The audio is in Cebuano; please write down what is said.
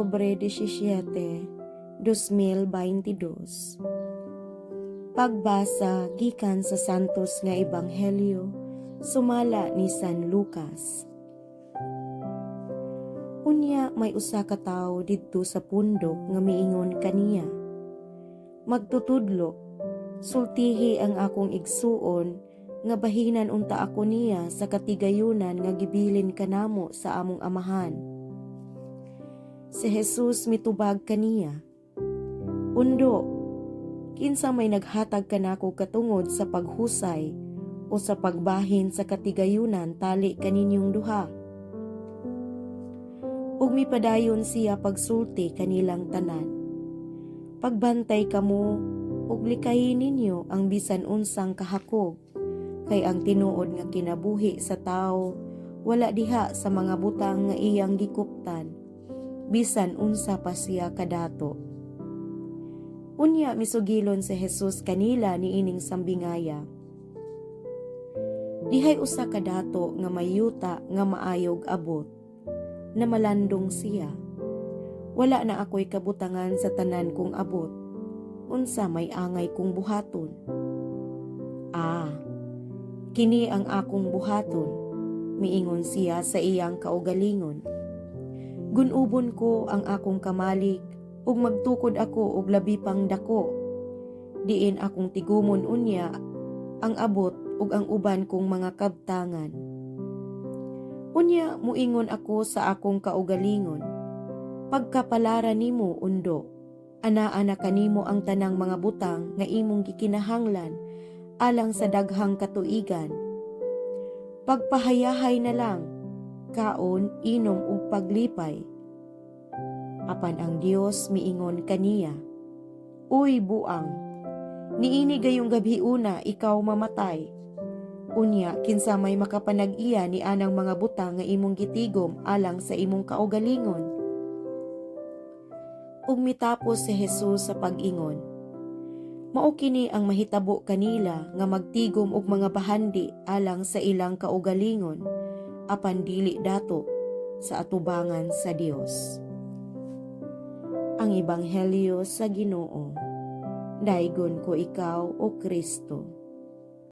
Oktubre 17, 2022. Pagbasa gikan sa Santos nga Ebanghelyo sumala ni San Lucas. Unya may usa ka tawo didto sa pundok nga miingon kaniya, "Magtutudlo, sultihi ang akong igsuon nga bahinan unta ako niya sa katigayunan nga gibilin kanamo sa among amahan." Si Jesus mitubag kaniya, "Undo, kinsa may naghatag kanako katungod sa paghusay o sa pagbahin sa katigayunan tali kaninyong duha?" Ug mipadayon siya pagsulti kanilang tanan, "Pagbantay kamo ug likayi ninyo ang bisan unsang kahakog, kay ang tinuod nga kinabuhi sa tawo wala diha sa mga butang nga iyang gikuptan, bisan unsa pa siya kadato." Unya misugilon si Jesus kanila niining sambingaya, "Dihay usa ka dato nga may yuta nga maayog abot. Namalandong siya, 'Wala na ako'y kabutangan sa tanan kong abot. Unsa may angay kong buhaton? Ah, kini ang akong buhaton,' miingon siya sa iyang kaugalingon. 'Gun-ubon ko ang akong kamalig ug magtukod ako og labi pang dako. Diin akong tigumon unya ang abot ug ang uban kong mga kabtangan. Unya muingon ako sa akong kaugalingon, Pagkapalaran nimo, undo. Anaa na kanimo ang tanang mga butang nga imong gikinahanglan alang sa daghang katuigan. Pagpahayahay na lang, kaon, inom ug paglipay.' Apan ang Dios miingon kaniya, 'Uy buang, niini gayong gabhiona ikaw mamatay. Unya kinsa may makapanag-iya ni anang mga butang nga imong gitigom alang sa imong kaugalingon?'" Ug mitapos si Jesus sa pag-ingon, "Mao kini ang mahitabo kanila nga magtigom og mga bahandi alang sa ilang kaugalingon apan dili dato sa atubangan sa Dios." Ang Ebanghelyo sa Ginoo. Daygon ko ikaw, o Kristo.